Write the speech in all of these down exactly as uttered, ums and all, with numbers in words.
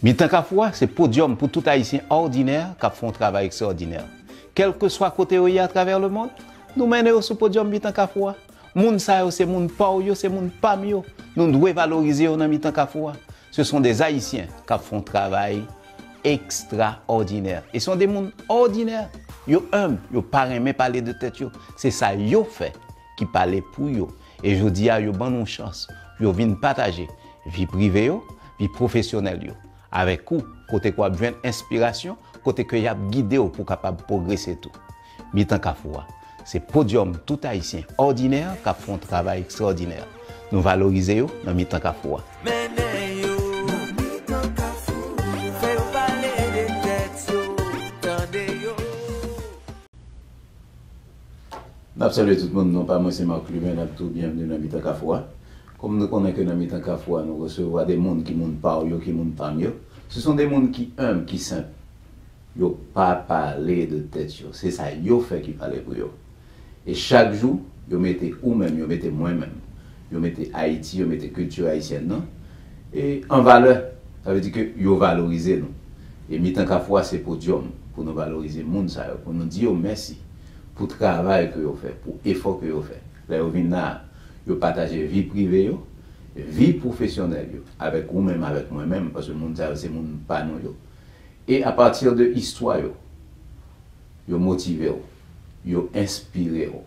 Mitan Kafou a se podyòm pou tout Ayisyen òdinè k ap fè yon travay ekstraòdinè. Kèlkeswa kote yo ye atravè lemonn, nou mennen yo sou podyòm Mitan Kafou a. Moun sa yo se moun pa w yo, se moun pa m yo. Nou dwe valorize yo nan Mitan Kafou a. Ce sont des Haïtiens k ap fè yon travay ekstraòdinè. E se de moun òdinè. Yo enb, yo pa renmen pale de tèt yo. Se sa yo fè ki pale pou yo. E jodi a, yo ban nou chans pou yo vin pataje vi prive yo, vi pwofesyonèl yo avèk ou, kote ke w ap jwenn enspirasyon, kote ke y ap gide w pou w kapab pwogrese tou. Mitan Kafou a se podyòm tout Ayisyen òdinè k ap fè yon travay ekstraòdinè. Nou valorize yo nan Mitan Kafou a. Mennen yo nan Mitan Kafou, fè yo pale de tèt yo, tande yo. N ap salye tout moun, non pa mwen se Marc Lumen, n ap di w byenvni nan Mitan Kafou a. Kòm nou konnen ke nan Mitan Kafou a, nou resevwa de moun ki moun pa w yo, ki moun pa m yo. Se son de moun ki enb, ki senp. Yo pa pale de tèt yo. Se sa yo fè ki pale pou yo. E chak jou, yo mete ou menm, yo mete mwen menm, yo mete Ayiti, yo mete kilti ayisyèn nan, e an valè. Sa vle di ke yo valorize nou. E Mitan Kafou a se podyòm pou nou valorize moun sa yo, pou nou di yo mèsi pou travay ke yo fè, pou efò ke yo fè. Lè yo vin la, yo pataje vi prive yo, vi pwofesyonèl yo, avèk ou menm, avèk mwen menm, paske moun sa yo se moun pa nou yo. E apati de istwa yo, yo motive w, yo enspire w,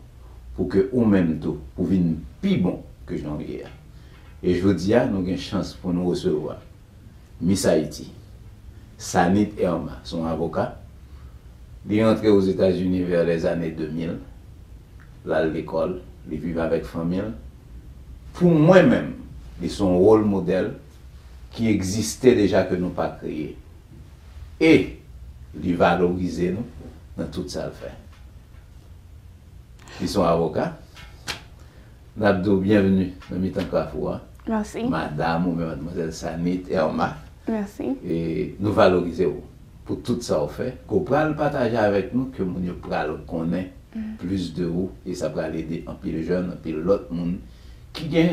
pou ke ou menm tou, pou vin pi bon ke jan w ye a. E jodi a, nou gen chans pou nou resevwa Miss Haïti, Sanit Erma, se yon avoka. Li rantre Ozetazini vè lèzane de mil, l al lekòl, li viv avèk fanmi l. Pou mwen menm, li se yon wòl modèl ki egziste deja ke nou pa kreye. E li valorize nou nan tout sa l fè. Li se yon avoka. N ap di w byenvni nan Mitan Kafou a. Mèsi. Madam oubyen madmwazèl Sanit Erma. Mèsi. E nou valorize w pou tout sa w fè, ke w pral pataje avèk nou, ke moun yo pral konnen plis de ou, e sa pral ede anpil jèn, anpil lòt moun ki gen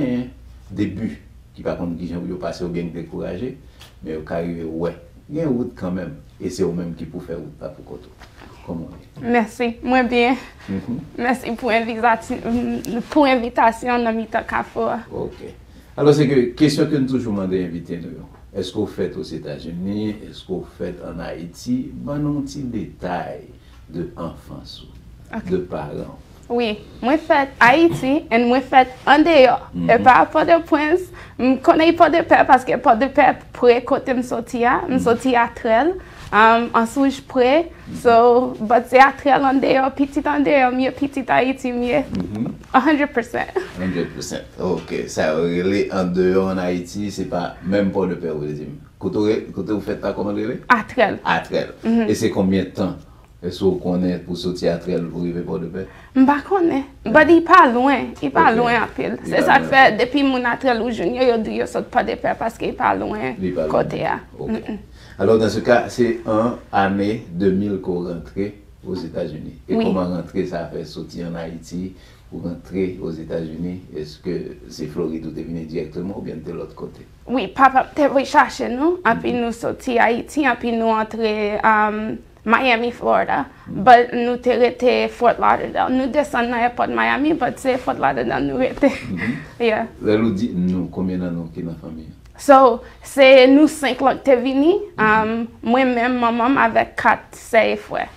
de bi, ki pa konn kijan pou yo pase oubyen ki dekouraje, men yo ka rive wè gen wout kanmenm, e se ou menm ki pou fè wout la pou kont ou. Kòman w ye? Mèsi, mwen byen. Mhm. Mèsi pou envitati-, pou envitasyon nan Mitan Kafou a. Ok. Alò, se ke kesyon ke n toujou mande envite nou yo. Èske w fèt Ozetazini? Èske w fèt ann Ayiti? Ban nou yon ti detay de anfans ou, de paran w. Wi, mwen fèt Ayiti, and mwen fèt andeyò. E pa Pòtoprens, m konnen Pòdepè paske Pòdepè pre kote m soti a, m soti Atrèl, um, Answouj pre, so, but se Atrèl andeyò, pitit andeyò m ye, pitit Ayiti m ye, a hundred percent. Hundred percent. Ok, sa yo rele andeyò ann Ayiti, se pa menm Pòdepè, ou vle di m. Kote w re-, kote w fèt la, kòman l rele? Atrèl. Atrèl. E se konbyen tan èske w konnen pou soti Atrèl pou rive Pòdepè? M pa konnen. But li pa lwen. Li pa lwen anpil. Se sa k fè depi moun Atrèl ou jwenn yo, yo di yo sot Pòdepè paske li pa lwen kote a. Ok. Alò, dans ce cas, se an ane de mil ke w rantre Ozetazini. E kòman rantre sa fè soti ann Ayiti pou rantre Ozetazini? Èske se Florid ou te vini dirèkteman oubyen te lòt kote? Wi, papa m te voye chache nou, anpi nou soti Ayiti, anpi nou antre, um, Miami, Florida. But nou te rete Fort Lauderdale. Nou desann nan èpòt Miami, but se Fort Lauderdale nou rete. Yeah. Lè nou di nou, konbyen nan nou ki nan fanmi an? So, se nou senk lan k te vini, um, mwen menm, manman m avèk kat sè e frè.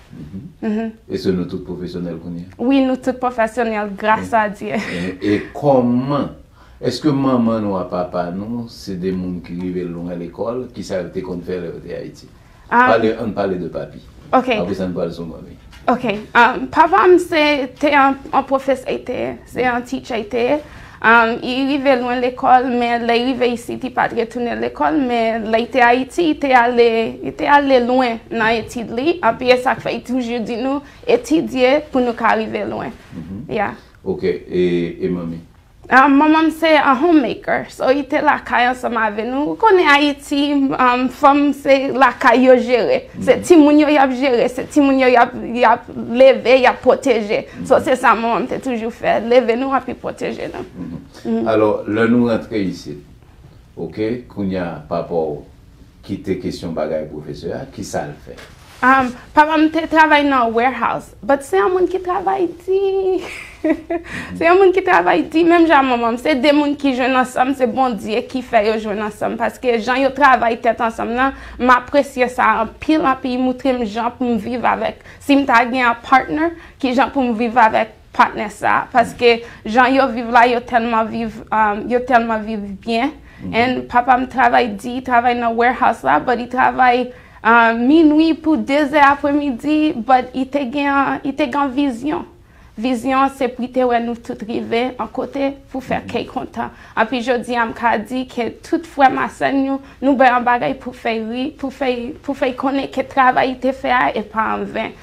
Èske nou tout pwofesyonèl kounye a? Wi, nou tout pwofesyonèl, gras a Dye. E, e kòman, èske manman nou a papa nou se de moun ki rive lwen lekòl? Kisa yo te konn fè lè yo te Ayiti? Pale, ann pale de papi. Ok. Apre sa, n pral sou manmi. Ok. Um, papa m se te an, an pwofesè li te ye, se an teacher li te ye. Um, li rive lwen lekòl, men lè li rive isit, li pa t retounen lekòl, men lè li te Ayiti, li te ale, li te ale lwen nan etid li. Anpi e sa k fè li toujou di nou, etidye pou nou ka rive lwen. Yeah. Ok, e, e manmi? Ah, manman m se a homemaker, so li te lakay ansanm avè nou. Ou konnen Ayiti, um, fanm se lakay yo jere. Se timoun yo y ap jere, se timoun yo y ap, y ap leve, y ap pwoteje. So se sa manman m te toujou fè, leve nou anpi pwoteje nou. Alò, lè nou rantre isit, ok, kounye a papa w kite kesyon bagay pwofesè a, ki sa l fè? Um, papa m te travay nan warehouse, but se yon moun ki travay di. Se yon moun ki travay di, menm jan manman m. Se de moun ki jwenn ansanm, se Bondye ki fè yo jwenn ansanm. Paske jan yo travay tèt ansanm nan, m apresye sa anpil, anpil. Li montre m jan pou m viv avèk. Si m ta gen yon partner, ki jan pou m viv avèk patnè sa, paske jan yo viv la, yo tèlman viv, um, yo tèlman viv byen. And papa m travay di, travay nan warehouse la, but li travay, um, minwi pou de zè apremidi, but li te gen, li te gen vizyon. Vizyon se pou li te wè nou tout rive yon kote pou fè kè kontan. Anpi jodi a, m ka di ke tout frè m ak sè m yo, nou bay yon bagay pou fè ri, pou fè, pou fè konnen ke travay li te fè a e pa anven.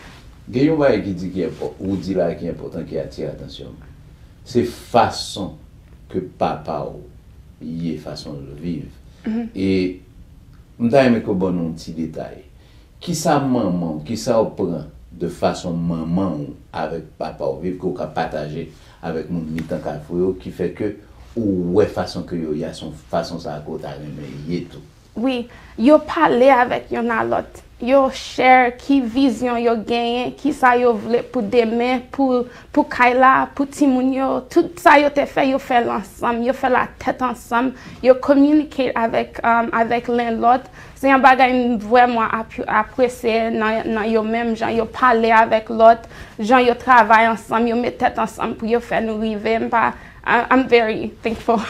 Gen yon bagay ki di ki enpò-, ou di la ki enpòtan, ki atire atansyon m. Se fason ke papa w ye, fason l viv. E m ta renmen ke w ban nou yon ti detay. Kisa manman w, kisa w pran de fason manman w avèk papa w viv ke w ka pataje avèk moun mitan kafou yo, ki fè ke ou wè fason ke yo ye a, se yon fason sa a ke w ta renmen ye tou? Wi, yo pale avèk yonn a lòt. Yo share ki vizyon yo genyen, kisa yo vle pou demen, pou, pou kay la, pou timoun yo. Tout sa yo te fè, yo fè l ansanm, yo fè l a tèt ansanm, yo communicate avèk, um, avèk len lòt. Se yon bagay m vrèman ap-, apresye nan, nan yo menm, jan yo pale avèk lòt, jan yo travay ansanm, yo met tèt ansanm pou yo fè nou rive. M pa, I, I'm very thankful.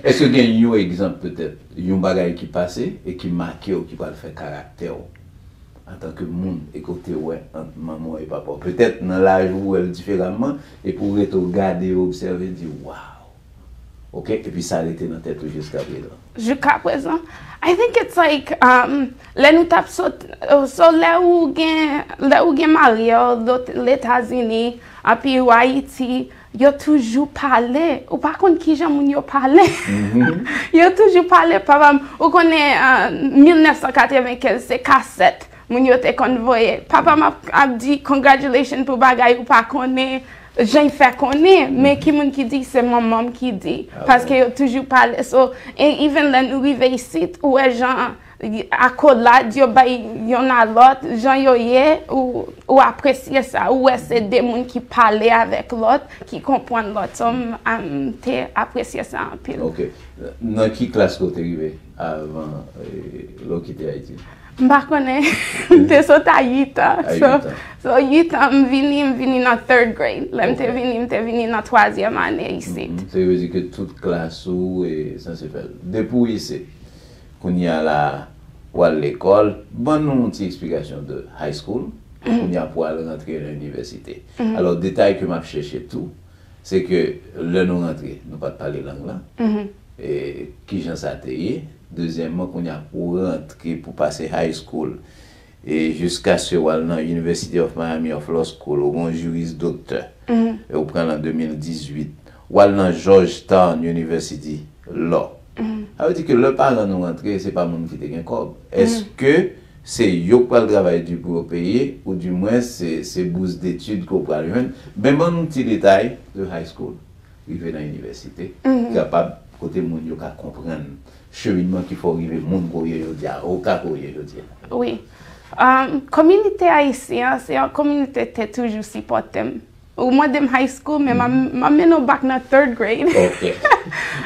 Èske gen yon egzanp petèt, yon bagay ki pase e ki make w, ki pral fè karaktè w antanke moun e ke w te wè ant manman w e papa w? Petèt nan laj ou wè l diferaman, epi w rete w gade, w obsève, di, "Waw!" Ok, epi sa rete nan tèt ou jiskaprezan? Jiskaprezan, I think it's like, um, lè nou t ap sot, so lè ou gen, lè ou gen marye w Letazini, anpi ou Ayiti, yo toujou pale. Ou pa konn kijan moun yo pale. Yo toujou pale. Papa m, ou konnen, uh, mil nèf san katrevenkenz, se kasèt moun yo te konn voye. Papa m ap, ap di, "Congratulations" pou bagay ou pa konnen, jan l fè konnen, men ki moun ki di? Se manman m ki di. Paske yo toujou pale. So, e even lè nou rive isit, ou wè jan akolad yo bay yonn a lòt, jan yo ye, ou, ou apresye sa. Ou wè se de moun ki pale avèk lòt, ki konprann lòt. So, m, m te apresye sa anpil. Ok. Nan ki klas ke w te rive avan, eh, lè w kite Ayiti? M pa konnen. M te sot a uit an. A uit an. So, uit an, m vini, m vini nan third grade. Lè m te vini, m te vini nan twazyèm ane isit. Se vle di ke tout klas ou e sanse fè l. Depi w isit, kounye a la, w al lekòl. Ban nou yon ti eksplikasyon de high school. Kounye a pou w al rantre nan inivèsite. Alò, detay ke m ap chèche tou, se ke lè nou rantre, nou pa t pale lang lan. E kijan sa te ye? Dezyèmman, kounye a pou w rantre, pou pase high school, e jiskaske w al nan University of Miami of Law School, ou gon juris doktè, e ou pran l an de mil dizuit, w al nan Georgetown University Law. Sa vle di ke lè paran nou rantre, se pa moun ki te gen kòb. Èske se yo k pral travay di pou yo peye, oudimwen se, se bous detid ke w pral jwenn? Ben, ban nou ti detay de high school, rive nan inivèsite, kapab kote moun yo ka konprann cheminman ki fè w rive moun ke w ye jodi a, avoka ke w ye jodi a. Wi. Um, kominote ayisyen an, se yon kominote te toujou sipòte m. Ou mande m high school, men m ap, m ap mennen w back nan third grade. Ok.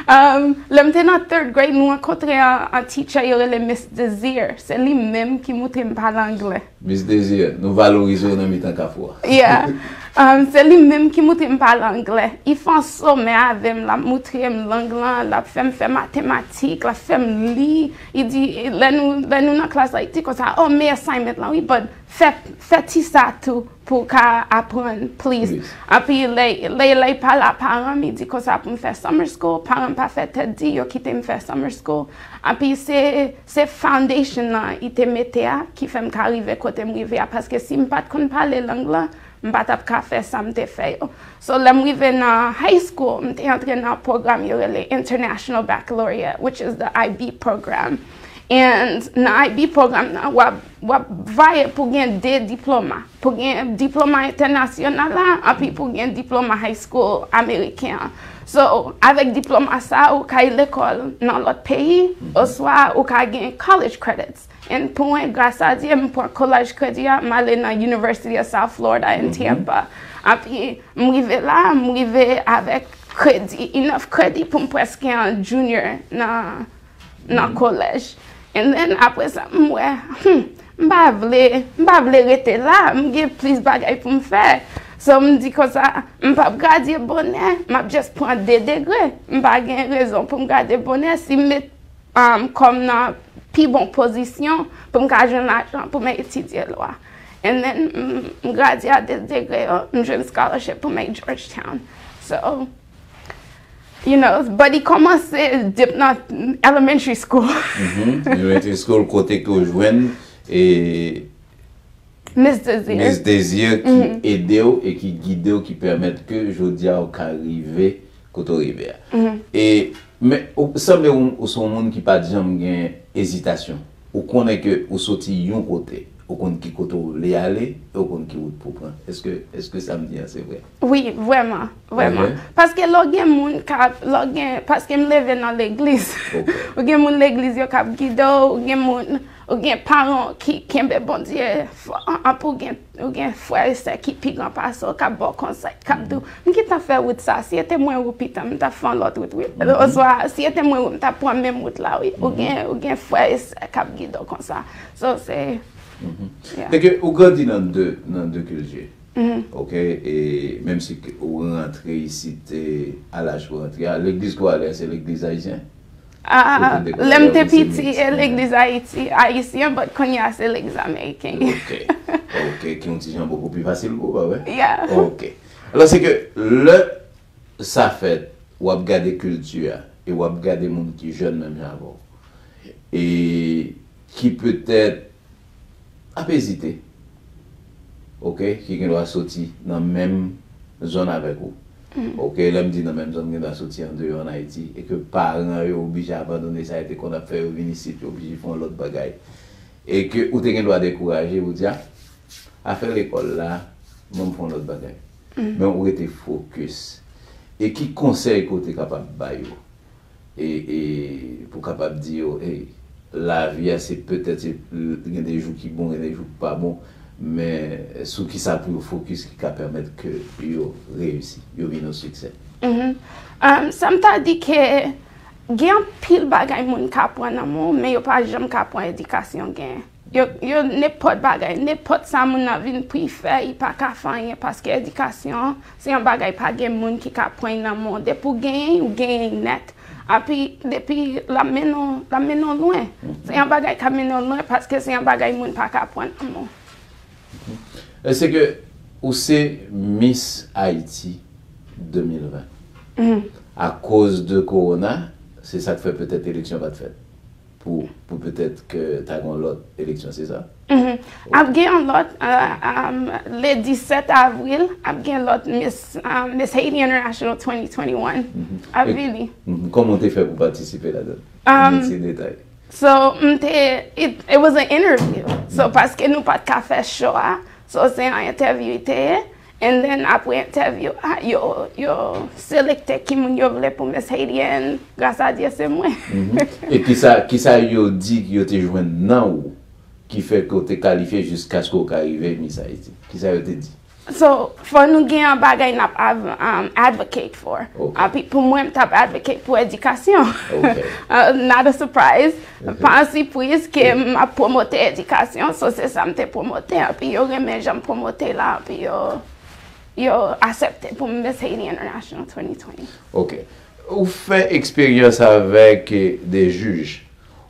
Um, lè m te nan third grade, nou rankontre an, an teacher yo rele Miss Desir. Se li menm ki montre m pale anglè. Miss Desir, nou valorize w nan mitan kafou a. Yeah. Um, se li menm ki montre m pale anglè. Li fè yon somè avè m, l ap montre m lang lan, l ap fè m fè matematik, l ap fè m li. Li di, lè nou, lè nou nan klas la, li di konsa, "Oh, men assignment lan, wi, but fè, fè ti sa tou pou w ka aprann plis." Anpi lè, lè, lè l pale a paran m, li di konsa pou m fè summer school. Paran m pa fè tèt di, yo kite m fè summer school. Anpi se, se foundation lan li te mete a ki fè m ka rive kote m rive a. Paske si m pa t konn pale lang lan, m pa t ap ka fè sa m te fè yo. So, lè m rive nan high school, m te antre nan pwogram yo rele International Baccalaureate, which is the I B program. And nan I B program nan, w ap, w ap vaye pou gen de diploma. Pou gen diploma entènasyonal la, anpi pou gen diploma high school ameriken an. So, avèk diplòm a sa, ou ka al lekòl nan lòt peyi, oswa ou ka gen college credits. And pou mwen, gras a Dye, m pran college credit a, m ale nan University of South Florida in Tampa. Epi, m rive la, m rive avèk kredi, enough kredi pou m prèske an junior nan nan kolèj. And then, apre sa, m wè, hmm, m pa vle, m pa vle rete la, m gen plis bagay pou m fè. So, m di konsa, m p ap gradye bonè, m ap just pran de degre. M pa gen rezon pou m gradye bonè si m met um, kò m nan pi bon pozisyon pou m ka jwenn lajan pou m etidye lwa. And then, m, m gradye a de degre yo, m jwenn scholarship pou m al Georgetown. So, you know, but li kòmanse depi nan elementary school. Mhm. Elementary school, kote ke w jwenn e Miss Desir. Miss Desir ki ede w e ki gide w, ki pèmèt ke jodi a w ka rive kote w rive a. E, men, ou sanble ou, ou se yon moun ki pa t janm gen ezitasyon. Ou konnen ke ou soti yon kote, ou konn ki kote w vle ale, e ou konn ki wout pou w pran. Èske, èske sa m di an se vre? Wi, vrèman, vrèman. Paske lè w gen moun k ap, lè w gen, paske m leve nan legliz. Ok. Ou gen moun legliz yo k ap gide w, ou gen moun, ou gen paran w ki kenbe Bondye fò, anpi ou gen, ou gen frè e sè ki pi gran pase w, k ap ba w konsèy, k ap di w, "M gentan fè wout sa, si e te mwen ou pitan, m t ap fè yon lòt wout, wi." Oswa, "Si e te mwen ou, m t ap pran menm wout la, wi." Ou gen, ou gen frè e sè k ap gide w konsa. So, se, yeah. Sèke ou grandi nan de, nan de kilti. Ok, e menm si ke ou rantre isit, e a laj ou rantre a, legliz ke w ale a, se legliz ayisyen? Ah, lè m te piti, e legliz Ayiti, ayisyen, but kounye a se legliz ameriken. Ok, ok, ki yon ti jan bokou pi fasil pou ou, pa vre? Yeah. Ok. Alò, sèke lè sa fèt, w ap gade kilti a, e w ap gade moun ki jèn menm jan avè w, e ki petèt ap ezite, ok, ki gendwa soti nan menm zòn avèk ou. Ok, lè m di nan menm zòn, gendwa soti andeyò ann Ayiti, e ke paran yo oblije abandone sa yo te konn ap fè, yo vin isit, yo oblije fè yon lòt bagay. E ke ou te gendwa dekouraje, ou di, "A, afè lekòl la, ban m fè yon lòt bagay." Men ou rete fokis. E ki konsèy ke w te kapab ba yo? E, e pou kapab di yo, "Ey, lavi a se petèt, se, gen de jou ki bon, gen de jou ki pa bon, men sou kisa pou yo fokis ki ka pèmèt ke yo reyisi, yo vin yon siksè?" Mhm. Um, sa m ta di ke gen anpil bagay moun ka aprann nan men w, men yo pa janm ka pran edikasyon gen. Yo, yo, nenpòt bagay, nenpòt sa moun nan vin pou l fè, li pa ka fè anyen, paske edikasyon, se yon bagay pa gen moun ki ka pran l nan men w. Depi w genyen l, ou genyen l nèt. Epi, depi l ap mennen w, l ap mennen w lwen. Se yon bagay k ap mennen w lwen, paske se yon bagay moun pa ka pran nan men w. E sèke ou se Miss Haïti de mil ven. Akoz de kowona, se sa k fè petèt eleksyon pa t fèt. Pou, pou petèt ke ta gen yon lòt eleksyon, se sa? Mhm. Ap gen yon lòt, euh, um, le disèt avril, ap gen lòt Miss, um, Miss Haiti International twenty twenty-one. Ap vini. Mhm. Kòman w te fè pou patisipe ladan? Um, Ban m ti detay. So, m te, it, it was an interview. So, paske nou pa t ka fè show a, so se yon entèvyou li te ye. And then, apre entèvyou a, yo, yo selekte ki moun yo vle pou Miss Haiti, and gras a Dye, se mwen. Mhm. E kisa, kisa yo di yo te jwenn nan ou ki fè ke w te kalifye jiskaske w ka rive Miss Haiti? Kisa yo te di? So, fò nou gen yon bagay n ap av-, um, advocate for. Ok. Epi pou mwen, m t ap advocate pou edikasyon. Ok. Uh, not a surprise. Ok. Pa yon sipriz ke m ap pwomote edikasyon, so se sa m te pwomote. Epi yo renmen jan m pwomote la, epi yo, yo aksepte pou m Miss Haiti International twenty twenty. Ok. Ou fè eksperyans avèk, eh, de jij.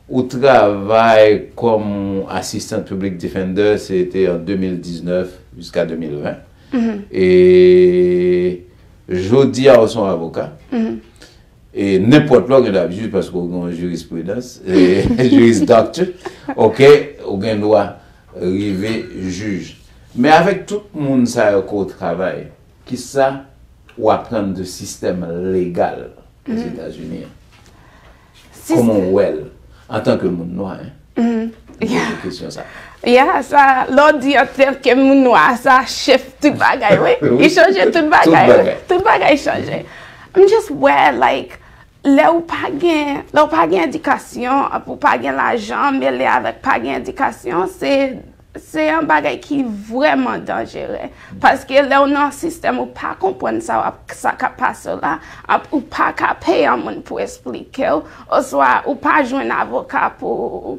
Ou travay kòm assistant public defender, se te an de mil diznèf jiska de mil ven. Mhm. E jodi a, ou se yon avoka. Mhm. E nenpòt lè, ou gen dwa jij paske ou gen yon jirispridans, e, Juris Doctor, ok, ou gen dwa rive jij. Men avèk tout moun sa yo ke w travay, kisa w aprann de sistèm legal Ozetazini an? Kòman w wè l antanke moun nwa, en? M poze kesyon sa. Yeah, sa, lè w di antanke moun nwa, sa chanje tout bagay, wi. Wi. Li chanje tout bagay, wi. Tout bagay. Tout bagay chanje. M just wè, like, lè ou pa gen, lè ou pa gen edikasyon, epi ou pa gen lajan, mele avèk pa gen edikasyon, se, se yon bagay ki vrèman danjere. Paske lè ou nan yon sistèm ou pa konprann sa w ap, sa k ap pase w la, ap, ou pa ka peye yon moun pou esplike w, oswa ou pa jwenn avoka pou,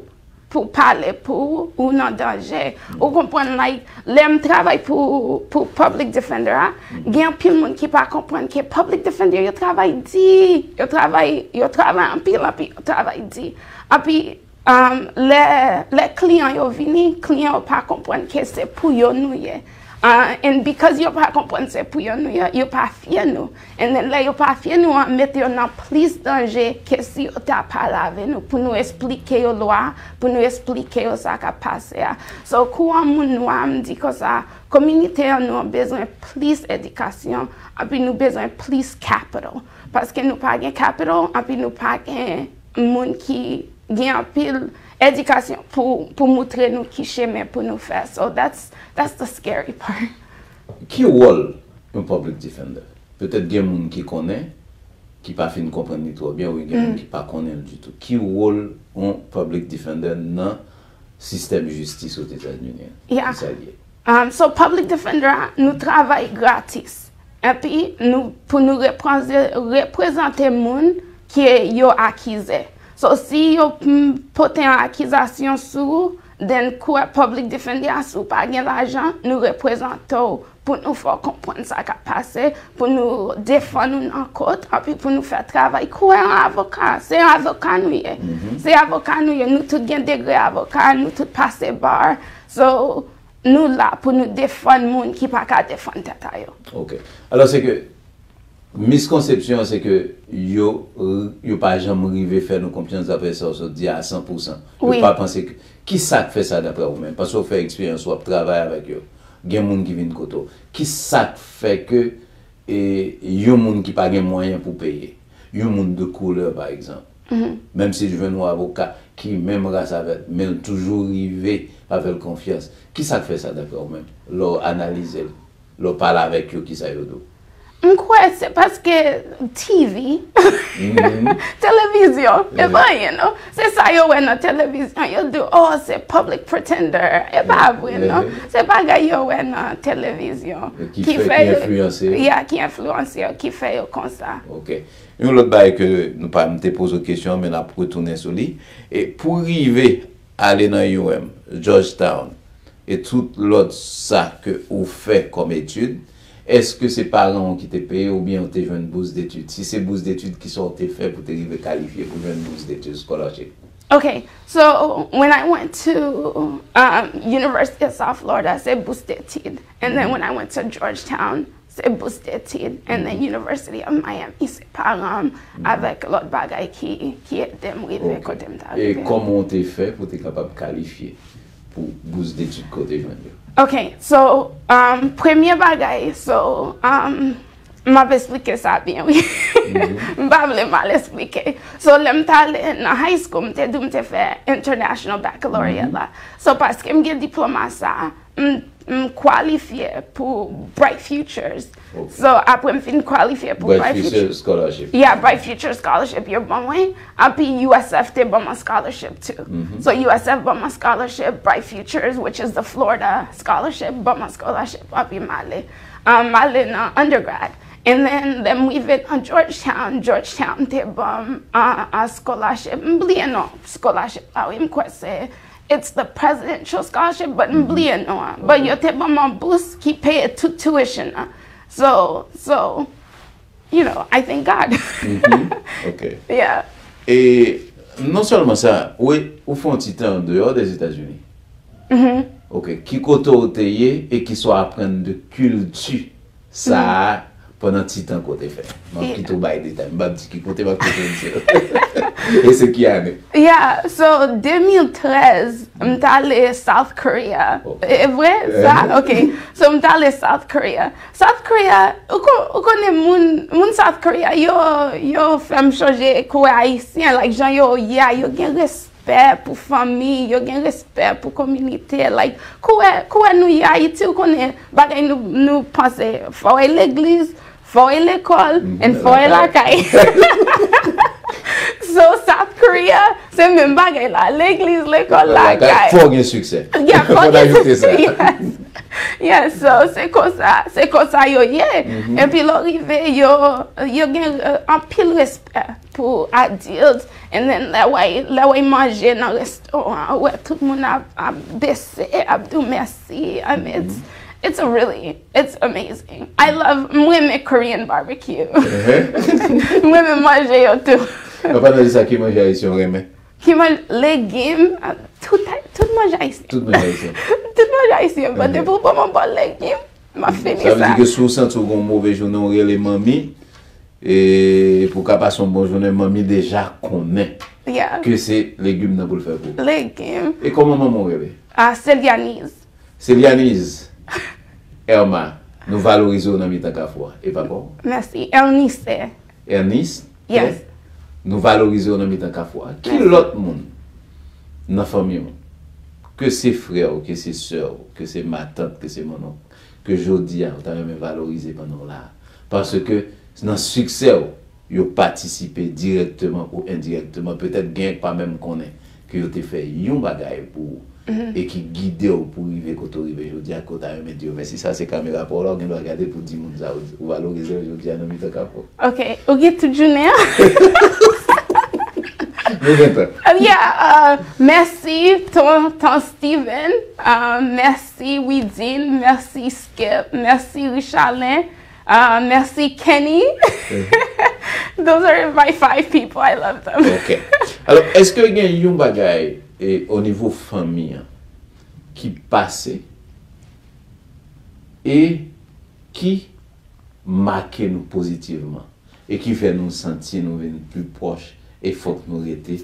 pou pale pou ou, ou nan danje. Ou konprann, like, lè m travay pou, pou public defender a, gen anpil moun ki pa konprann ke public defender yo travay di, yo travay, yo travay anpil, anpil, yo travay di. Anpi, um, lè, lè kliyan yo vini, kliyan yo pa konprann ke se pou yo nou ye. Uh, and because yo pa konprann se pou yo nou ye, yo pa fye nou. And then lè yo pa fye nou an, mete yo nan plis danje ke si yo ta pale avè nou pou nou esplike yo lwa, pou nou esplike yo sa k ap pase a. So, kou an moun nwa, m di konsa, kominote an nou an bezwen plis edikasyon, epi nou bezwen plis capital. Paske nou pa gen capital, epi nou pa gen moun ki gen anpil edikasyon pou, pou moutre nou ki chemen pou nou fè. So that's, that's the scary part. Ki wòl yon public defender? Petèt gen moun ki konnen, ki pa fin konprann li twò byen, oubyen gen moun ki pa konnen l ditou. Ki wòl yon public defender nan sistèm jistis Ozetazini an? Yeah. Ki sa l ye? Um, so, public defender a, nou travay gratis. Epi, nou, pou nou reprezante, reprezante moun ke yo akize. So, si yo, mm, pote yon akizasyon sou ou, then kou a public defender a, si w pa gen lajan, nou reprezante w pou nou fè w konprann sa k ap pase, pou nou defann ou nan kot, epi pou nou fè travay kou a yon avoka. Se yon avoka nou ye. Se avoka nou ye. Nou tout gen degre avoka, nou tout pase bar. So, nou la pou nou defann moun ki pa ka defann tèt a yo. Ok. Alò, se ke miskonsepsyon an, se ke yo, yo pa janm rive fè nou konfyans daprè sa w sot di a san pou san. Yo pa panse ke, ki sa k fè sa daprè ou menm? Paske w fè eksperyans, w ap travay avèk yo. Gen moun ki vin kote w. Ki sa k fè ke e, yon moun ki pa gen mwayen pou peye, yon moun de koulè, pa egzanp, menm si l jwenn yon avoka ki menm ras avè l, men l toujou rive pa fè l konfyans. Ki sa k fè sa, daprè w menm, lè w analize l, lè w pale avèk yo, ki sa yo di w? M kwè se paske T V, televizyon, e pa anyen non. Se sa yo wè nan televizyon, yo di, oh, se public pretender. E pa vre non. Se bagay yo wè nan televizyon ki fè yo, yeah, ki enfliyanse yo, ki fè yo konsa. Ok. Yon lòt bagay ke nou pa, m te poze w kesyon an, men n ap retounen sou li. E pou rive ale nan U M, Georgetown, e tout lòt sa ke ou fè kòm etid, èske se paran w ki te peye oubyen ou te jwenn bous detid? Si se bous detid, kisa w te fè pou te rive kalifye pou jwenn bous detid, scholarship? Okay, so when I went to um, University of South Florida, se bous detid. And then when I went to Georgetown, se bous detid. And then University of Miami, se paran m avèk lòt bagay ki, ki ede m rive kote m ta rive. E kòman w te fè pou w te kapab kalifye pou bous detid ke w te jwenn yo? Ok, so, um, premye bagay, so, um, m ap esplike sa byen, wi. M pa vle mal esplike. So, lè m t ale nan high school, m te di w m te fè International Baccalaureate la. So, paske m gen diplòm a sa, m, m kwalifye pou Bright Futures. So, apre m fin kwalifye pou Bright Futures Scholarship. Yeah, Bright Futures Scholarship, yo ban mwen. Anpi U S F te ban mwen scholarship too. So U S F ban mwen scholarship, Bright Futures, which is the Florida scholarship, ban mwen scholarship, anpi m ale. Um, m ale nan undergrad. And then, lè m rive nan Georgetown, Georgetown te ban m a, a scholarship. M bliye non scholarship la, wi, m kwè se, it's the presidential scholarship, but m bliye non an. But yo te ban m yon bous ki peye tout tuition an. So, so, you know, I thank God. Ok. Yeah. E non sèlman sa, ou, ou fè yon ti tan andeyò Dèzetazini. Ok. Ki kote w te ye e ki sa w aprann de kilti sa a pandan ti tan ke w te fè? M ap kite w bay detay. M p ap di ki kote, m ap kite w di. E se ki ane? Yeah, so de mil trèz, m t ale South Korea. E vre sa? Ok. So m t ale South Korea. South Korea, ou, ko, ou konnen moun, moun South Korea, yo, yo fè m chonje kou ayisyen, like jan yo ye a, yo gen respè pou fanmi, yo gen respè pou kominote. Like, kou nou ye Ayiti, ou konnen bagay nou, nou panse, fò w al legliz, Fò w lekòl, and fò w lakay. So, South Korea, se menm bagay la. Legliz, lekòl, lakay. Fò w gen siksè. Yeah, fò w gen siksè. Yes. Yes, so, se konsa, se konsa yo ye. Epi lè w rive, yo, yo gen, euh, anpil respè pou adult. And then, lè w, lè w manje nan restoran, ou wè tout moun ap, ap bese, ap di w mèsi. I mean, it's, it's a really, it's amazing. I love, m renmen Korean barbecue. M renmen manje yo tou. An palan de sa, ki manje ayisyen w renmen? Ki manje, legim, tout, tout manje ayisyen. Tout manje ayisyen. Tout manje ayisyen, but depi w ban m yon bòl legim, m ap fini sa. Sa vle di ke si w santi w gen yon move jounen, w rele manmi, e pou w ka pase yon bon jounen, manmi deja konnen ke se legim nan pou l fè pou ou. Legim. E kòman manman w rele? Ah, Celianiz. Celianiz, Erma, nou valorize w nan mitan kafou a. E papa w? Mèsi. Ernise. Ernise, yes, nou valorize w nan mitan kafou a. Ki lòt moun nan fanmi w, ke se frè w, ke se sè w, ke se matant, ke se mannonk, ke jodi a ou ta renmen valorize pandan w la a? Paske nan siksè w, yo patisipe dirèkteman ou endirèkteman, petèt gen k pa menm konnen ke yo te fè yon bagay pou ou e ki gide w pou rive kote w rive jodi a, ke w ta renmen di yo mèsi. Sa se kamera pa w la, ou gen dwa gade pou di moun sa ou, ou valorize yo jodi a nan mitan kafou. Ok, ou gen tout jounen an? Nou gen tan. Uh, yeah, uh, mèsi, ton, ton Steven. Uh, mèsi, Widin. Mèsi, Skip. Mèsi, Richalin. Uh, mèsi, Kenny. Those are my five people. I love them. Ok. Alò, èske gen yon bagay, e, o nivo fanmi an ki pase e ki make nou pozitivman e ki fè nou santi nou vin pi pwòch e fòk nou rete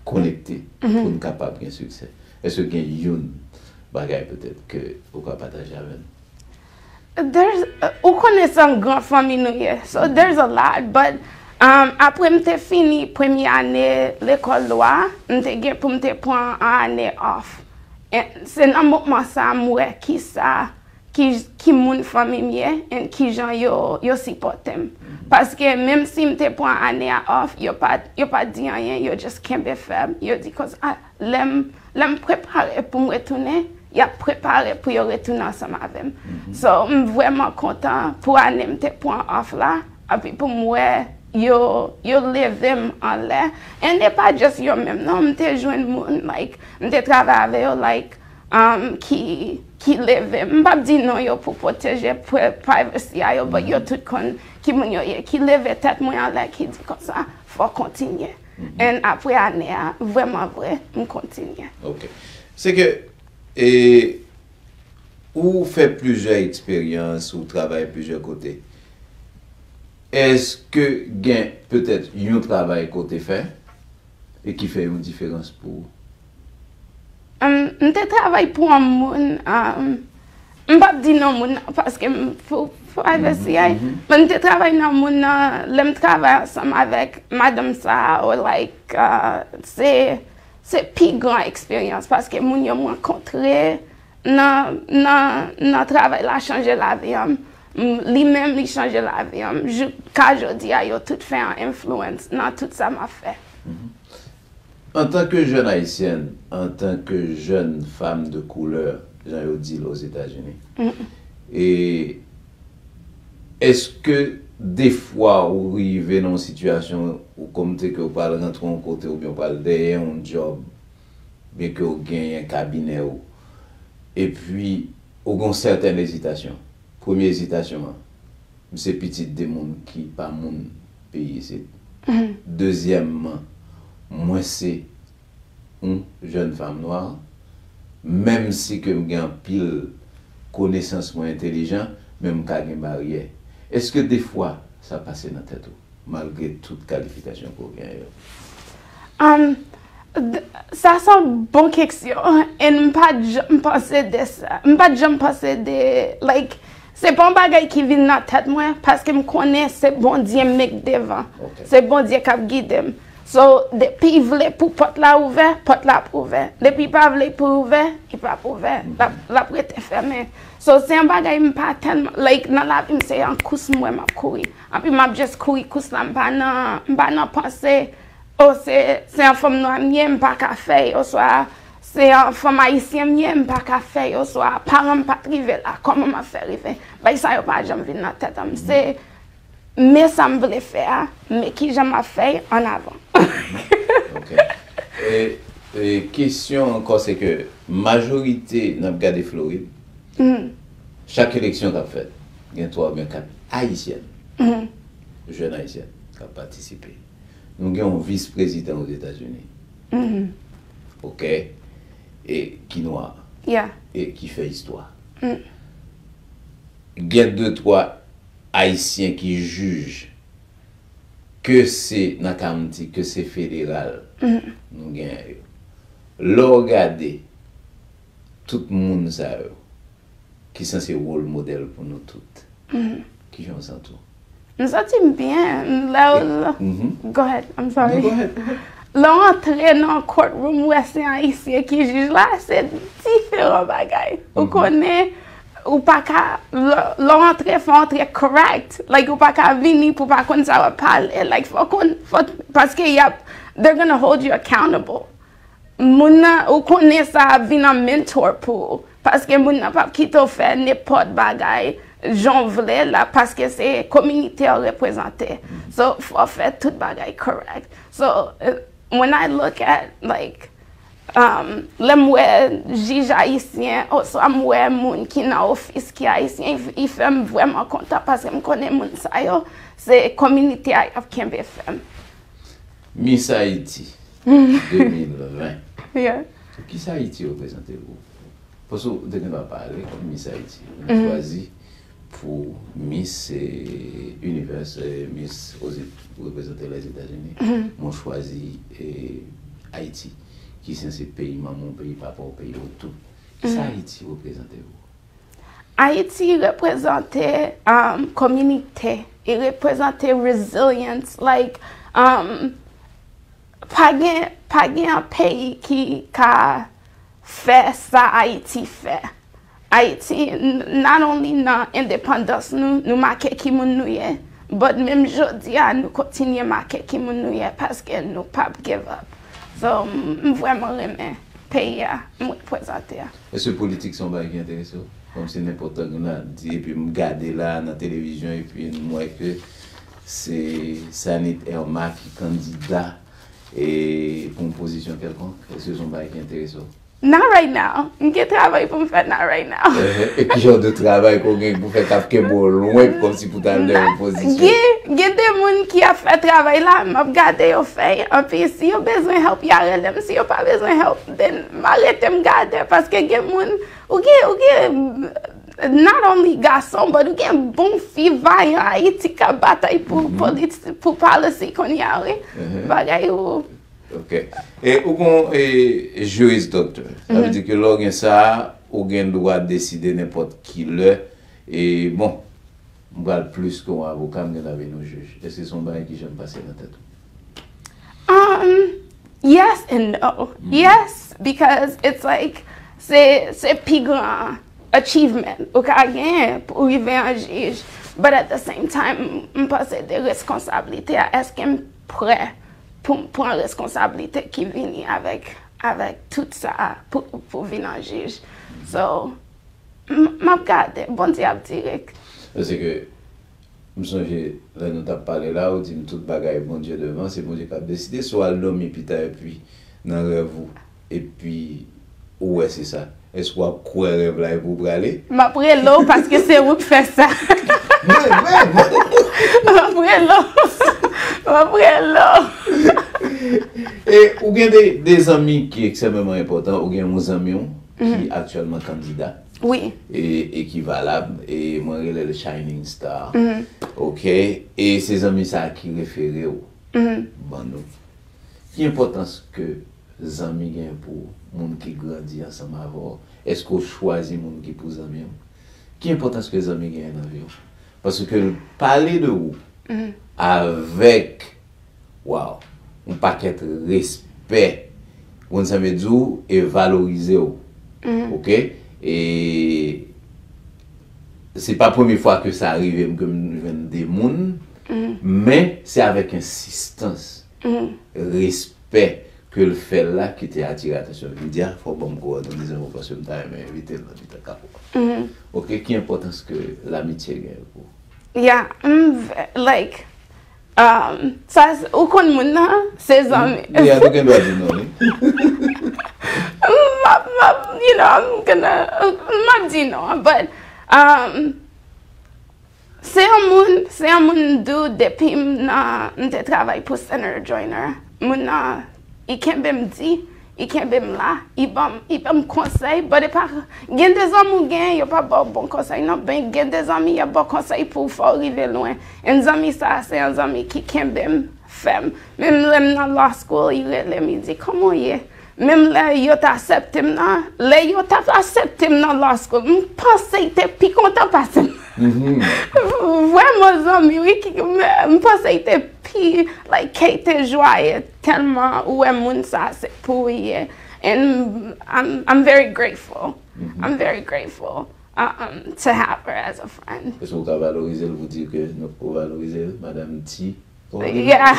konekte pou n kapab gen siksè? Èske gen youn bagay petèt ke ou ka pataje avè n? There's, uh, ou konnen se yon gran fanmi nou ye. So there's a lot, but, um, apre m te fini premye ane lekòl lwa, m te gen pou m te pran an ane off. E se nan moman sa a m wè kisa, ki, ki moun fanmi m ye, and kijan yo, yo sipòte m. Paske menm si m te pran ane a off, yo pa, yo pa di anyen, yo just kenbe fèm. Yo di konsa, lè m, lè m prepare pou m retounen, y ap prepare pou yo retounen ansanm avè m. So, m vrèman kontan pou ane m te pran off la, epi pou m wè yo, yo leve m anlè. And e pa just yo menm, non, m te jwenn moun, like, m te travay avè yo, like, um, ki, ki leve m. M p ap di non yo pou pwoteje pri-, privacy a yo, but yo tout konn ki moun yo ye, ki leve tèt mwen anlè, ki di konsa, fò w kontinye. And apre ane a, vrèman vre, m kontinye. Ok. Se ke, e, ou fè plizyè eksperyans, ou travay plizyè kote. Èske gen petèt yon travay ke w te fè e ki fè yon diferans pou ou? Um, m te travay pou yon moun, um, m p ap di non moun nan, paske m, pou, pou privacy, men m te travay nan moun nan, lè m travay ansanm avèk madanm sa a, ou like, uh, se, se pi gran eksperyans, paske moun yo m rankontre nan, nan, nan travay la chanje lavi an. M, li menm, li chanje lavi an. Jiska jodi a, yo tout fè yon influence nan tout sa m ap fè. Antanke jèn ayisyèn, antanke jèn fanm de koulè, jan yo di l Ozetazini, e èske defwa ou rive nan yon sitiyasyon ou konmte ke ou pral rantre yon kote oubyen ou pral dèyè yon djòb, oubyen ke ou genyen kabinè ou, epi ou gen yon sètèn ezitasyon? Premye ezitasyon an, m se pitit de moun ki pa moun peyi isit. Dezyèmman, mwen se yon jèn fanm nwa, menm si ke m gen anpil konesans, mwen entelijan, men m ka gen baryè. Èske defwa sa pase nan tèt ou, malgre tout kalifikasyon ke w gen yo? Um, d-, sa se yon bon keksyon, and m pa t janm panse de sa. M pa t janm panse de, like, se pa yon bagay ki vin nan tèt mwen, paske m konnen se Bondye m met devan. Ok. Se Bondye k ap gide m. So, depi l vle pou pòt la ouvè, pòt la ap ouvè. Depi l pa vle pou l ouvè, li p ap ouvè. L ap, l ap rete fèmen. So, se yon bagay m pa tèlman, like, nan lavi m, se yon kous m wè m ap kouri. Anpi m ap just kouri kous la, m pa nan, m pa nan panse, o, se, se yon fanm nwa m ye, m pa ka fè l, oswa se yon fanm ayisyen m ye, m pa ka fè l, oswa paran m pa t rive la, kòman m ap fè rive? Bagay sa yo pa janm vin nan tèt an m. Se men sa m vle fè a, men kijan m ap fè l an avan. Ok. E, e kesyon ankò, se ke majorite n ap gade Florid, chak eleksyon k ap fèt, gen twa oubyen kat ayisyèn, jèn ayisyèn k ap patisipe. Nou gen yon vis prezidan Ozetazini, ok, e ki nwa, Yeah. E ki fè istwa. Gen de twa ayisyen ki jij, ke se nan county, ke se federal, nou genyen yo. Lè w gade tout moun sa yo ki sanse wòl modèl pou nou tout, kijan w santi w? M santi m byen. Lè w, go ahead, I'm sorry. Non, go ahead. Lè w antre nan courtroom, ou wè se Ayisyen ki jij la, se diferan bagay. Ou konnen, ou pa ka, lè lè w antre, fò w antre correct. Like, ou pa ka vini pou w pa konn sa w ap pale. Like, fò w konn, fò, paske y ap, they're gonna hold you accountable. Moun nan, ou konnen sa ap vin an mentor pou ou. Paske moun nan p ap kite w fè nenpòt bagay jan w vle la, paske se kominote w reprezante. So, fò w fè tout bagay correct. So, uh, when I look at, like, um, lè m wè jij ayisyen, oswa m wè moun ki nan ofis ki ayisyen, i, i fè m vrèman kontan paske m konnen moun sa yo, se kominote a y ap kenbe fèm. Miss Haiti de mil ven. Yeah. Kisa Ayiti reprezante pou ou? Paske w te gen dwa pale kòm Miss Haiti. Ou chwazi pou Miss, eh, Univers, eh, Miss Oze-, reprezante Lèzetazini. Mwen chwazi, eh, Ayiti, ki sanse peyi manman w, peyi papa w, peyi w tou. Kisa Ayiti reprezante pou ou? Ayiti reprezante, um, kominote, li reprezante resilience, like, um, pa gen, pa gen yon peyi ki ka fè sa Ayiti fè. Ayiti, n- not only nan endepandans nou, nou make ki moun nou ye, but menm jodi a, nou kontinye make ki moun nou ye paske nou p ap give up. So, m m vrèman renmen peyi a m reprezante a. Èske politik se yon bagay ki enterese w? Kòmsi nenpòt tan grenad di, epi m gade la nan televizyon, epi m wè ke se Sanit Erma ki kandida e pou yon pozisyon kèlkonk. Èske se yon bagay ki enterese w? Not right now. M gen travay pou m fè, not right now. E ki jan de travay ke w gen pou fè k ap kenbe w lwen kòmsi pou t al nan yon pozisyon? Gen, gen de moun ki ap fè travay la, m ap gade yo fè l. Anpi, si yo bezwen help, y a rele m. Si yo pa bezwen help, then m a rete m gade. Paske gen moun, ou gen, ou gen, not only gason, but ou gen bon fi vayan Ayiti k ap batay pou politi-, pou policy kounye a, wi. Bagay ou Ok. E ou gon e, Juris Doctor. Sa vle di ke lè w gen sa, ou gen dwa deside nenpòt ki lè. E bon, m pral plis ke yon avoka, m gen dwa vin yon jij. Èske se yon bagay ki janm pase nan tèt ou? Um, yes and no. Yes, because it's like, se, se pi gran achievement ou ka genyen pou w rive an jij. But at the same time, m panse de responsablite a, èske m prè pou m pran responsablite ki vini avèk, avèk tout sa pou, pou vin an jij. So, m m ap gade, Bondye ap dirèk. Paske m sonje lè nou t ap pale la, ou di m tout bagay Bondye devan, se Bondye k ap deside. Si w al dòmi pita epi nan rèv ou, epi ou wè se sa, èske w ap kwè rèv la epi w prale? M ap rele w paske se ou k fè sa. Mwen menm! M ap rele w. M ap rele w. E ou gen de, de zanmi ki ekstrèmeman enpòtan, ou gen yon zanmi w ki aktyèlman kandida Wi. e, e ki valab, e mwen rele l Shining Star. Ok? E se zanmi sa a ki refere w ban nou. Ki enpòtans ke zanmi gen pou moun ki grandi ansanm avè w? Èske w chwazi moun ki pou zanmi w? Ki enpòtans ke zanmi genyen nan vi w? Paske l pale de ou avèk, wow, yon pakèt respè, ou konn sa m vle di w, e valorize w. Oke? E se pa premye fwa ke sa rive m, ke m jwenn de moun, men se avèk ensistans, respè ke l fè l la ki te atire atansyon m. M di, a, fò w ban m kowòdone zanmi w paske m ta renmen envite l nan Mitan Kafou a. Oke, ki enpòtans ke lamitye genyen pou ou? Yeah, m v- like, um, sa, s- ou konn moun nan, se zanmi. Yeah, nou gen dwa di non, wi. M ap, m ap, you know, I'm gonna, m ap di non, but, um, se yon moun, se yon moun m di w depi m nan, m te travay pou Center Joiner. Moun nan, li kenbe m di, li kenbe m la, li ban m, li ban m konsèy, but e pa, gen de zanmi w gen, yo pa ba w bon konsèy non, men gen de zanmi, y ap ba w konsèy pou w fè w rive lwen. And zanmi sa, se yon zanmi ki kenbe m fèm. Menm lè m nan law school, li rele m, li di, "Kòman w ye?" Menm lè yo t aksepte m nan, lè yo t ap aksepte m nan law school, m panse li te pi kontan pase m. Vrèman zanmi, wi, ki- m panse li te pi, like, ke li te jwaye tèlman ou wè moun sa se pou li ye. And I'm, I'm very grateful. I'm very grateful, um, to have her as a friend. Èske w ka valorize l pou di ke nou, ou valorize l, Madam T? Yeah.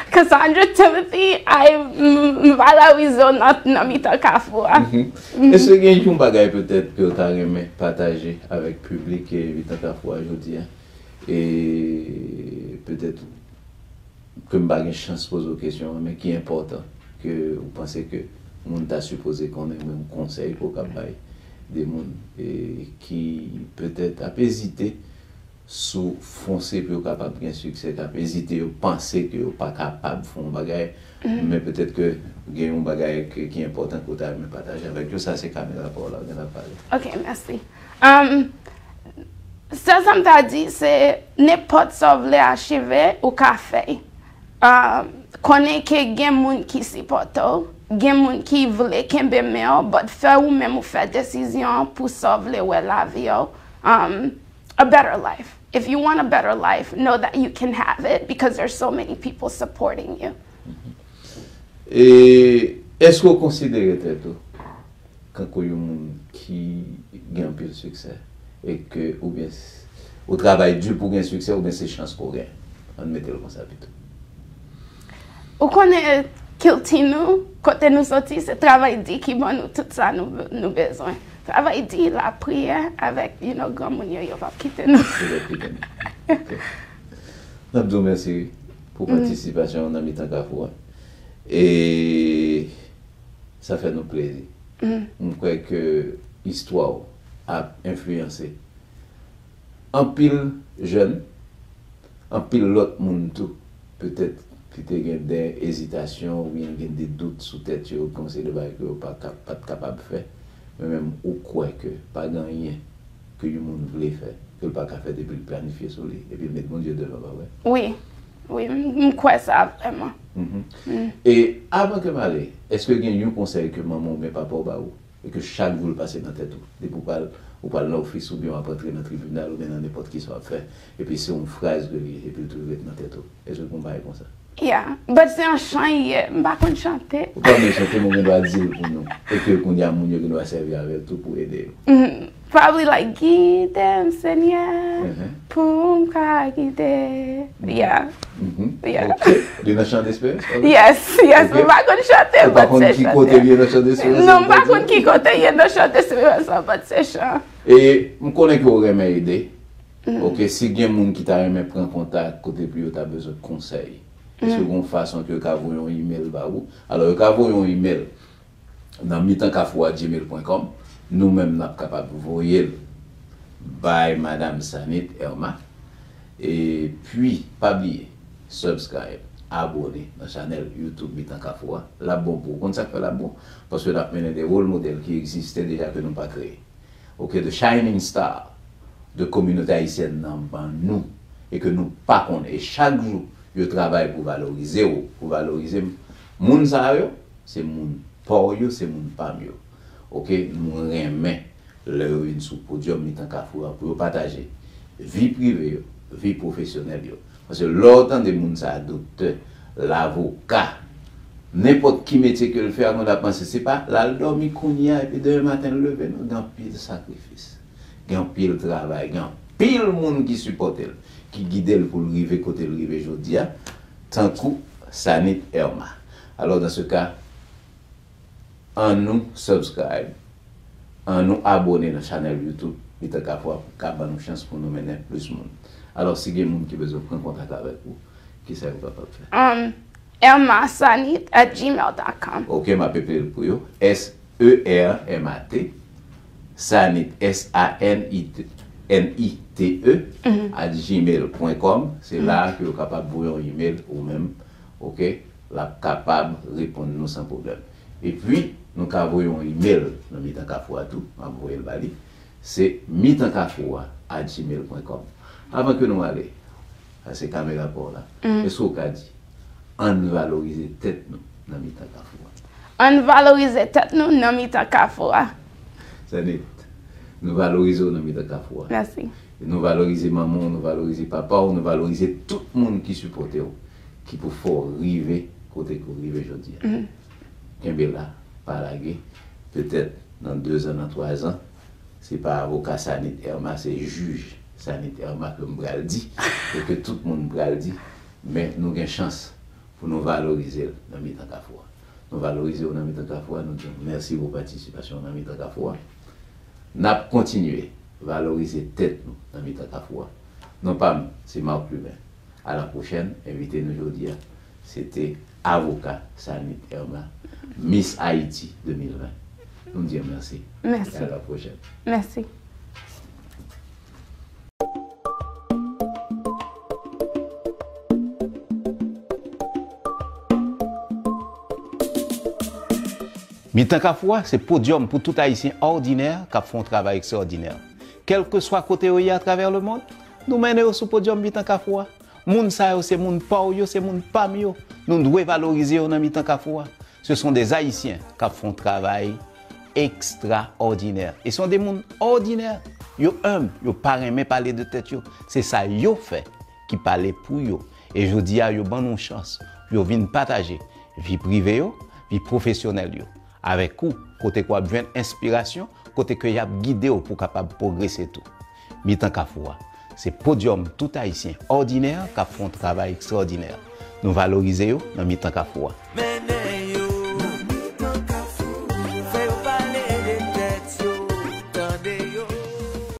Cassandra Timothy, I m- m valorize w nan, nan Mitan Kafou a. Èske gen yon bagay petèt ke w ta renmen pataje avèk piblik e Mitan Kafou a jodi a? E petèt ke m pa gen chans poze w kesyon an, men ki enpòtan ke ou panse ke moun ta sipoze konnen, oubyen yon konsèy ke w ka bay de moun, e ki petèt ap ezite sou fonse pou yo kapab gen siksè, k ap ezite, yo panse ke yo pa kapab fè yon bagay, men petèt ke gen yon bagay ke- ki enpòtan ke w ta renmen pataje avèk yo, sa se kamera pa w la, w gen dwa pale. Ok, mèsi. Um, sèl sa m ta di, se nenpòt sa w vle achieve, ou ka fè. Um, konnen ke gen moun ki sipòte w, gen moun ki vle kenbe men w, but fè ou menm ou fè desizyon pou sa w vle wè lavi w. Um, a better life. If you want a better life, know that you can have it because there's so many people supporting you. E èske w konsidere tèt ou kankou yon moun ki gen anpil siksè e ke oubyen s- ou travay di pou gen siksè oubyen se chans ke w gen? Ann mete l konsa pito. Ou konnen kilti nou, kote nou soti, se travay di ki ban nou tout sa nou, nou bezwen. Travay di, lapriyè, avèk, you know, granmoun yo, yo p ap kite nou. Yo p ap kite nou. Ok. N ap di w mèsi pou patisipasyon w nan Mitan Kafou a. E sa fè nou plezi. M kwè ke istwa w ap enfliyanse anpil jèn, anpil lòt moun tou, petèt ki te gen de ezitasyon oubyen gen de dout sou tèt yo, gen yon seri de bagay ke yo pa ka- pa t kapab fè, men menm ou kwè ke pa gen anyen ke yon moun vle fè, ke l pa ka fè depi l planifye sou li, epi l met Bondye devan, pa vre? Wi, wi, m m kwè sa vrèman. E avan ke m ale, èske gen yon konsèy ke manman oubyen papa w ba ou? E ke chak jou l pase nan tèt ou. Depi w pral, ou pral nan ofis oubyen w ap antre nan tribinal oubyen nan nenpòt ki sa w ap fè. Epi se yon fraz ke li ye, epi l toujou ret nan tèt ou. Èske w gen yon bagay konsa? Yeah, but se yon chan li ye, m pa konn chante. Ou pa konn chante, men w gen dwa di l pou nou. E ke kounye a moun yo gen dwa sèvi avè l tou pou ede yo. Probably like, "Gide m, Senyè, pou m ka gide." Yeah. Yeah. Ok. Li nan chan desperans? Yes, yes. Ok. M pa konn chante, but se chan. Ou pa konn ki kote li ye nan chan desperans? Non, m pa konn ki kote li ye nan chan desperans, but se chan. E m konnen ke w renmen ede. Ok, si gen moun ki ta renmen pran kontak kote pou yo ta bezwen konsèy, èske gen yon fason ke yo ka voye yon email ba ou? Alò, yo ka voye yon email nan mitan kafou a gmail pwen kòm. Nou menm, n ap kapab voye l bay Madam Sanit Erma. Epi, pa bliye, subscribe, abòne nan chanèl YouTube Mitan Kafou a. L ap bon pou ou. Konn sa k fè l ap bon? Paske n ap mennen de role model ki egziste deja ke nou pa kreye. Ok, the shining star de kominote ayisyèn nan ban nou e ke nou pa konnen. E chak jou, yo travay pou valorize w, pou valorize m. Moun sa yo, se moun pa w yo, se moun pa m yo. Ok, nou renmen lè yo vin sou podyòm Mitan Kafou a pou yo pataje vi prive yo, vi pwofesyonèl yo. Paske lè w tande moun sa a, doktè, lavoka, nenpòt ki metye ke l fè a, moun ap panse se pa l al dòmi kounye a epi demen maten l leve, non, gen anpil sakrifis, gen anpil travay, gen anpil moun ki sipòte l, ki gide l pou l rive kote l rive jodi a, tankou Sanit Erma. Alò, dans ce cas, an nou subscribe, an nou abone nan chanèl YouTube Mitan Kafou a pou ka ban nou chans pou nou mennen plis moun. Alò, si gen moun ki bezwen pran kontak avèk ou, kisa yo kapab fè? Um, ermasanit at gmail dot com. Ok, m ap eple l pou yo. S E R M A T, Sanit, S A N I T, N I T E, at gmail pwen kòm. Se la ke yo kapab voye yon email ou menm, ok? L ap kapab reponn nou san pwoblèm. Epi, nou ka voye yon email nan Mitan Kafou a tou, m ap voye l ba li. Se mitan kafou a at gmail pwen kòm. Avan ke nou ale, sa se kamera pa w la. Èske w ka di, ann valorize tèt nou nan Mitan Kafou a? Ann valorize tèt nou nan Mitan Kafou a. Sanit, nou valorize w nan Mitan Kafou a. Mèsi. Nou valorize manman w, nou valorize papa w, nou valorize tout moun ki sipòte w, ki pou fè w rive kote ke w rive jodi a. Kenbe la, pa lage. Petèt nan dezan, nan twazan, se pa avoka Sanit Erma, se jij Sanit Erma ke m pral di, e ke tout moun pral di, men nou gen chans pou nou valorize l nan Mitan Kafou a. Nou valorize w nan Mitan Kafou a, nou di w mèsi pou patisipasyon w nan Mitan Kafou a. N ap kontinye valorize tèt nou nan Mitan Kafou a. Non pa m, se Marc Clubin. A la pwochèn, envite nou jodi a, se te avoka Sanit Erma, Miss Haïti de mil ven. Nou di w mèsi. Mèsi. E a la pwochèn. Mèsi. Mitan Kafou a se podyòm pou tout Ayisyen òdinè k ap fè yon travay ekstraòdinè. Kèlkeswa kote yo ye atravè lemonn, nou mennen yo sou podyòm Mitan Kafou a. Moun sa yo se moun pa w yo, se moun pa m yo. Nou dwe valorize yo nan Mitan Kafou a. Ce sont des Haïtiens k ap fè yon travay ekstraòdinè. E se de moun òdinè. Yo enb, yo pa renmen pale de tèt yo. Se sa yo fè ki pale pou yo. E jodi a, yo ban nou chans pou yo vin pataje vi prive yo, vi pwofesyonèl yo avèk ou, kote ke w ap jwenn enspirasyon, kote ke y ap gide w pou w kapab pwogrese tou. Mitan Kafou a, se podyòm tout Ayisyen òdinè k ap fè yon travay ekstraòdinè. Nou valorize yo nan Mitan Kafou a.